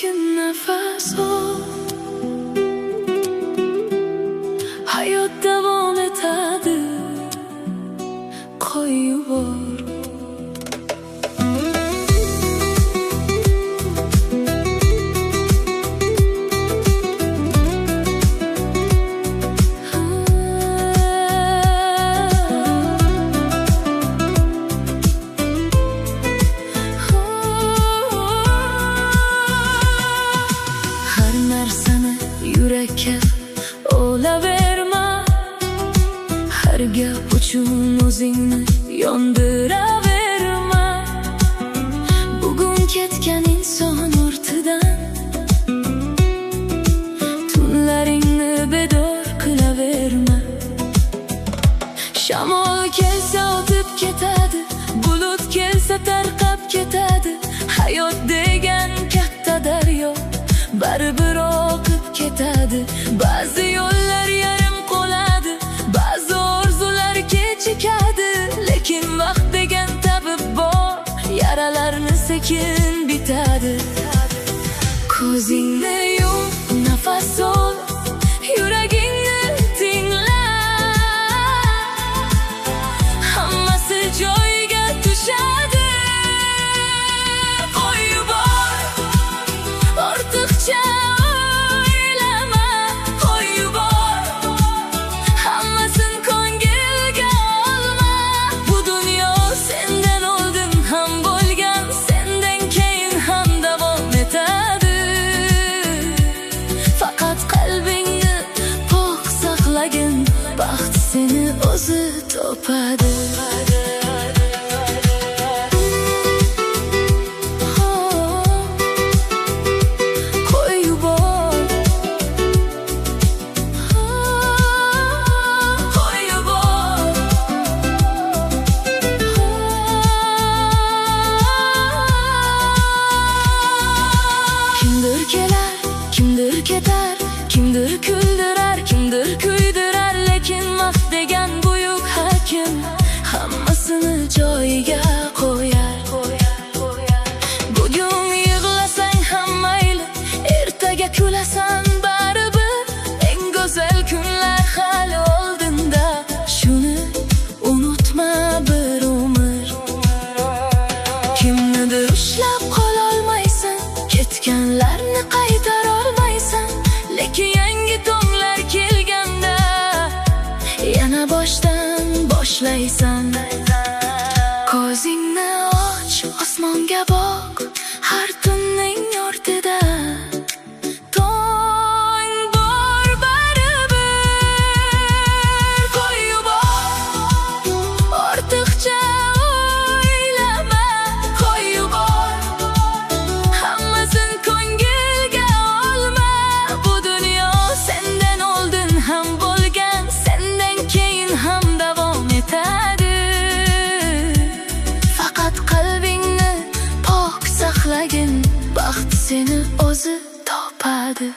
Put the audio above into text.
Sekin nafas ol. Hayot davom etadi. Qo'y yubor. Har narsani yurakka olaverma. Har gap uchun o'zingni yondiraverma. Bugun ketgan inson ortidan tunlaringni bedor qilaverma. Shamol kelsa o'tib ketadi, bulut kelsa tarqab ketadi. Hayot degan katta daryo baribir oqib ketadi. Ba'zi yo'llar yarim qoladi, ba'zi orzular kechikadi. Lekin vaqt degan tabib bor, yaralarni sekin bitadi. Ko'zingni yum, nafas ol, yuragingni tingla. Hammasi joyiga tushadi. Qo'y yubor, ortiqcha o'ylama. Qo'y yubor, hammasini ko'ngilga olma. Bu dunyo sendan oldin ham bo'lgan, sendan keyin ham davom etadi. Faqat qalbingni pok saqlagin, baxt seni o'zi topadi. Qo'y yubor, qo'y yubor. Kimdir kelar, kimdir ketar, kimdir kuldirar, kimdir kuydirar. Lekin vaqt degan buyuk hakim hammasini joyiga qo'yar. Bugun yig'lasang ham mayli, ertaga kulasan baribir. Eng go'zal kunlar hali oldinda, shuni unutma bir umr. Kimnidir ushlab qololmaysan, ketganlarni qaytarolmaysan. Lekin yangi tonglar kelganda yana boshdan boshlaysan. Ko'zingni och, osmonga boq, har tunning ortida tong bor baribir. Qo'y yubor, ortiqcha o'ylama. Qo'y yubor, hammasini ko'ngilga olma. Bu dunyo sendan oldin ham bo'lgan, sendan keyin ham davom etadi. Faqat qalbingni pok saqlagin, baxt seni o'zi topadi.